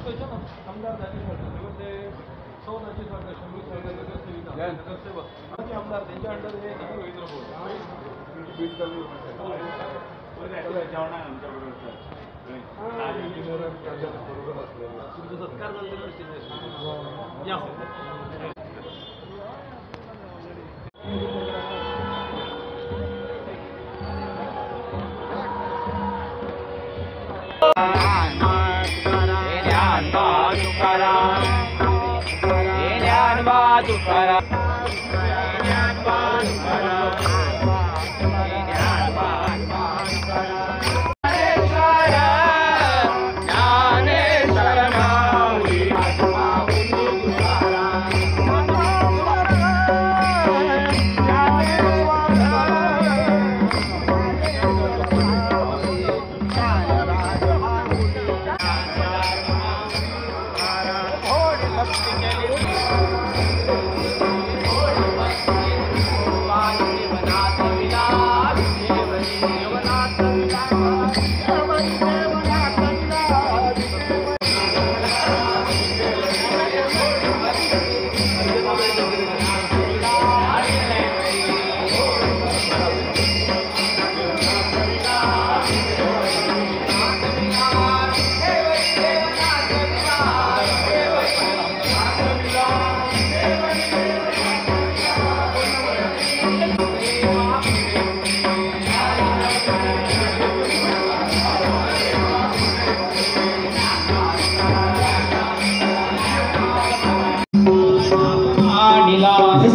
आमदार दाजी साळकर, सौ दाजी साळकर, शंभू साळकर नगरसेविका, नगरसेवक, माजी आमदार त्यांच्या अंडर हे रवींद्र भोळ. तुमचा सत्कार झाला. या.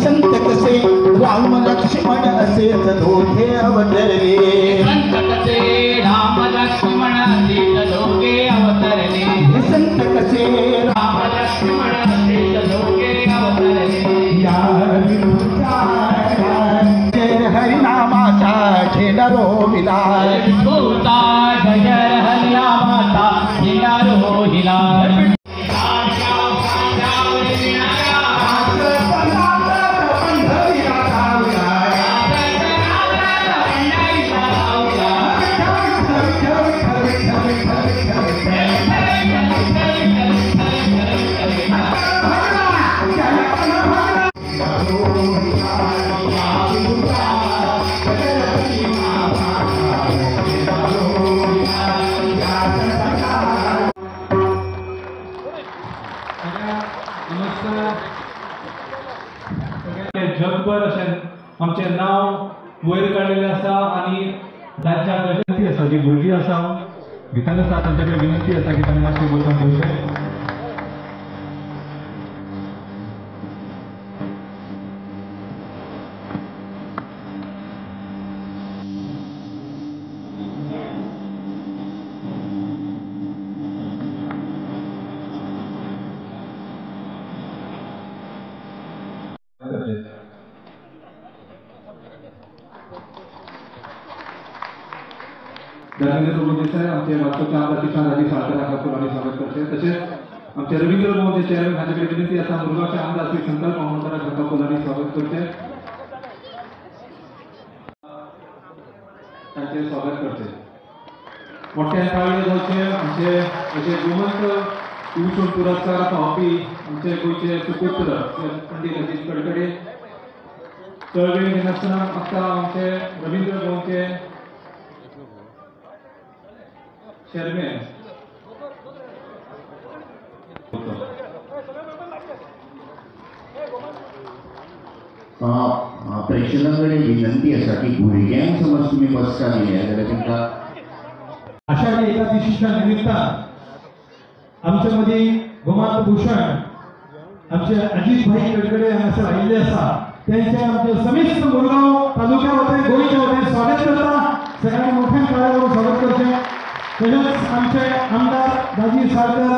संत कसे राम लक्ष्मण असेच दोघे अवतरले. संत कसे राम लक्ष्मण असेच दोघे अवतरले. संत कसे राम लक्ष्मण असेच दोघे अवतरले. या हरिनामाचा झेंडा रोविला. विठूचा जय हरिनामाचा झेंडा रोविला. जगभर अशें आमचें नांव वयर काडलेलें आसा आनी राज्याक विनंती आसा, जी भुरगीं आसा भितर आसा तांचे कडेन विनंती आसा की तांणी मातशें वळखून घेवचें. धर्मेंद्र प्रभुदेसाय आमचे वास्कोचे आमदार किशन राजी साळकर हांकां फुलांनी स्वागत करचें. तशेंच आमचे रवींद्र भवनचे चेअरमॅन हांचे कडेन विनंती आसा मुरगांवचे आमदार श्री संकल्प आमोणकर हांकां फुलांनी स्वागत करचें, तांचें स्वागत करचें. मोठ्यान टाळयो जावचे आमचे अशे गोमंत भूषण पुरस्कार पावपी आमचे गोंयचे सुपुत्र पंडीत अजीत कडकडे. चड वेळ घेनासतना आतां आमचे रवींद्र भवनचे चेअरमॅन प्रेक्षकां कडेन विनंती आसा की भुरग्यांक समज तुमी बसका दिल्या जाल्यार तांकां आषाढी एकादशीच्या निमित्तान आमच्या मदीं गोमंत भूषण आमचे अजीत भाई कडकडे हांगासर आयिल्ले आसा. त्यांचे आमचे समिस्त मुरगांव तालुक्या वतीन गोंयच्या वतीन स्वागत करता. सगळ्यांनी मोठ्यान टाळयो करून स्वागत करचें. तशेंच आमचे आमदार दाजी साळकर,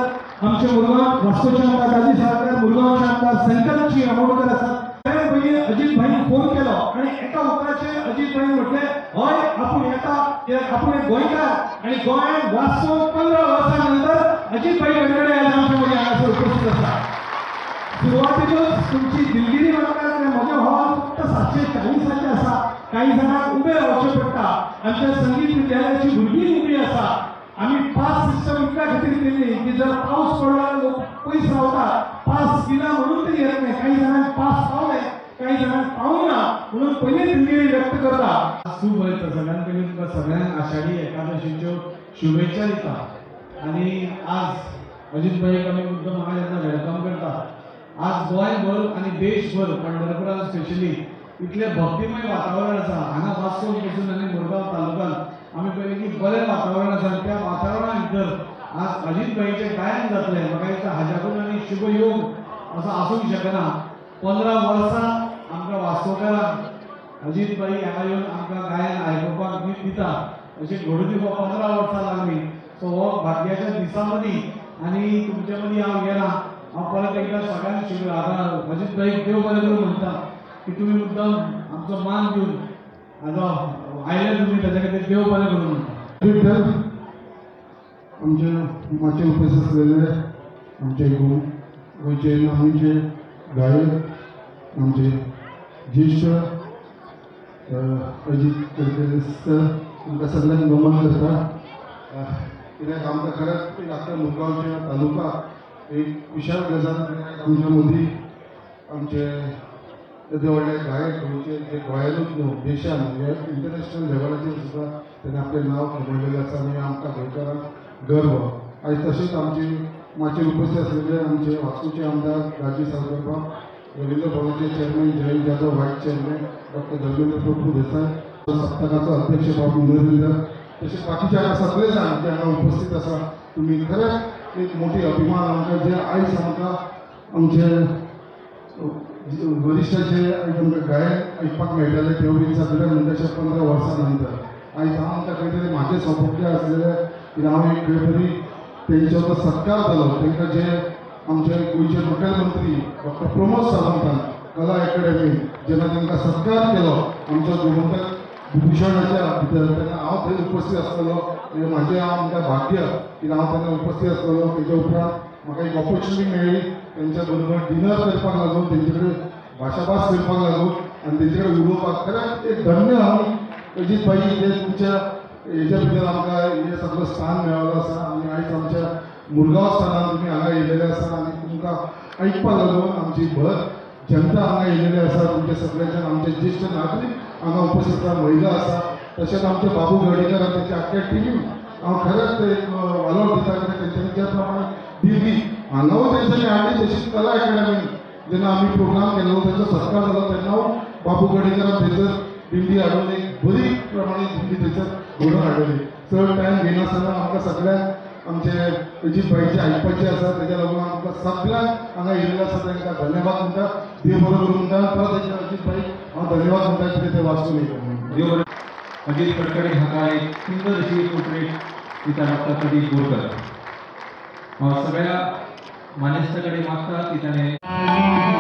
आमचे मुरगांव वास्कोचे आमदार दाजी साळकर, मुरगांवचे आमदार संकल्पजी आमोणकर आसात. सगळ्यात पयलीं अजीत भाईन फोन केलो आनी एका उतराचेर अजीत भाईन म्हटलें हय आपूण येता, कित्याक आपूण एक गोंयकार आनी गोंयांत वास्को 15 वर्सां नंतर अजीत भाई कडकडे आज आमच्या मदीं हांगासर उपस्थित आसा. सुरवातेकच तुमची दिलगिरी मागता कित्याक म्हजें हॉल फक्त 740 आसा. काही जाणांक उबें रावचें पडटा. आमच्या संगीत विद्यालयाची भुरगीं उबी आसा. आमी पास सिस्टम इतल्या खातीर केली की जर पावस पडलो पयस रावता, पास दिला म्हणून तरी येत नाही. काही जाणांक पास पावले, काही जाणांक पावना म्हणून पयलीच दिलगिरी व्यक्त करता. खूब बरें तर सगळ्यात पयलीं तुमकां सगळ्यांक आषाढी एकादशीच्यो शुभेच्छा दिता. आनी आज अजीत भाई आमी मुद्दम म्हाका जेन्ना welcome करता, आज गोंयभर आनी देशभर पंढरपुरान स्पेशली इतलें भक्तिमय वातावरण आसा. हांगा वास्को पसून आनी मुरगांव तालुक्यांत आमी पळयलें की बरें वातावरण आसा. त्या वातावरणा भितर आज अजीत भाईचें गायन जातलें. म्हाका दिसता हाज्याकून आनी शुभयोग असो आसूंक शकना. 15 वर्सां आमकां वास्कोकारांक अजीत भाई हांगा येवन आमकां गायन आयकुपाक दिता अशें घडून दिवपाक 15 वर्सां लागलीं. सो हो भाग्याच्या दिसा मदीं आनी तुमच्या मदीं हांव गेलां. हांव परत एकदां सगळ्यांक शुभ आतां अजीत भाईक देव बरें करूं म्हणटा की तुमी मुद्दम आमचो मान दिवन आतां आयले तुमी, ताच्या खातीर देव बरें करूं म्हणटा. विठ्ठल आमचे माचयेर उपस्थित आसलेले आमचे गोंयचे नामनेचे गायक आमचे ज्येश्ठ अजीत कडकडे सर, तुमकां सगळ्यांक नमन करता. कित्याक आमकां खरेंच एक आख्या मुरगांवच्या तालुका एक खुशाल गजाल आमच्या मदीं आमचे येदे व्हडले गायक गोंयचे, जे गोंयानूच न्हू देशान म्हणजे इंटरनॅशनल लेवलाचेर सुद्दां तेणें आपलें नांव कमयलेलें आसा आनी आमकां गोंयकारांक गर्व. आयज तशेंच आमचे माचयेर उपस्थित आसलेले आमचे वास्कोचे आमदार राजीव साळगांवकार, रवींद्र भवनाचे chairman Jayant Jadhav, vice chairman doctor Dharmendra Prabhu Desai, सप्तकाचो अध्यक्ष बाबू नरेंद्र, तशेंच बाकीचे हांगा सगळे जाण जे हांगा उपस्थित आसा, तुमी खरेंच एक मोठी अभिमान आमकां जे आयज आमकां आमचे वरिश्ठाचे आयज आमकां गायन आयकपाक मेळटालें तेवूय बी सगळें म्हणटा 15 वर्सां नंतर आयज हांव आमकां खंय तरी म्हाजें सौभाग्य आसलेलें की हांव एक खंय तरी तेंचो तो सत्कार जालो. तांकां जे आमचे गोंयचे मुखेलमंत्री डॉक्टर प्रमोद सावंतान कला एकाडेमी जेन्ना तांकां सत्कार केलो आमच्या गोमंतक विभूषणाच्या भितर, तेन्ना हांव थंय उपस्थित आसलेलो. म्हाजें हांव आमकां भाग्य की हांव तेन्ना उपस्थित आसलेलो. तेच्या उपरांत म्हाका एक ऑपॉर्च्युनिटी मेळ्ळी तेंच्या बरोबर डिनर करपाक लागून, तेंचे कडेन भाशाभास करपाक लागून आनी तेंचे कडेन उलोवपाक. खरेंच एक धन्य आमी अजीत भाई जे तुमच्या हेच्या भितर आमकां हें सगळें स्थान मेळिल्लो आसा आनी आयज आमच्या मुरगांव स्थानान तुमी हांगा येयलेले आसा आनी तुमकां आयकपाक लागून आमची भर जनता हांगा येयलेली आसा. तुमच्या सगळ्यांच्यान आमचे ज्येश्ठ नागरीक हांगा उपस्थित आसा, महिला आसा, तशेंच आमचे बाबू गडेकर आनी तेंच्या आख्ख्या टिमीक हांव खरेंच एक वालोर दिता. कित्याक तेंच्यांनी ज्या प्रमाणे दिल्ली हांगावूय तेंच्यांनी हाडली, तशीच कला एकाडेमी जेन्ना आमी प्रोग्राम केलो तेंचो सत्कार जालो तेन्ना बाबू गडेकरान थंयसर दिंडी हाडून एक बरी प्रमाणे दिंडी थंयसर घडोवन हाडली. चड टायम घेनासतना आमकां सगळ्यांक आमचे अजीत भाईचे आयकपाचे आसा, तेज्या लागून आमकां सगळ्यांक हांगा येयल्ले आसा तांकां धन्यवाद म्हणटा, देव बरो करूं म्हणटा. परत एकदां अजीत भाई हांव धन्यवाद म्हणटा कितें ते वाचून येयले. देव बरें. अजीत कडकडे हाका एक सुंदर अशी पोर्ट्रेट दिता डॉक्टर प्रदीप बोरकर. हांव सगळ्या मानेस्ता कडेन मागता की ताणें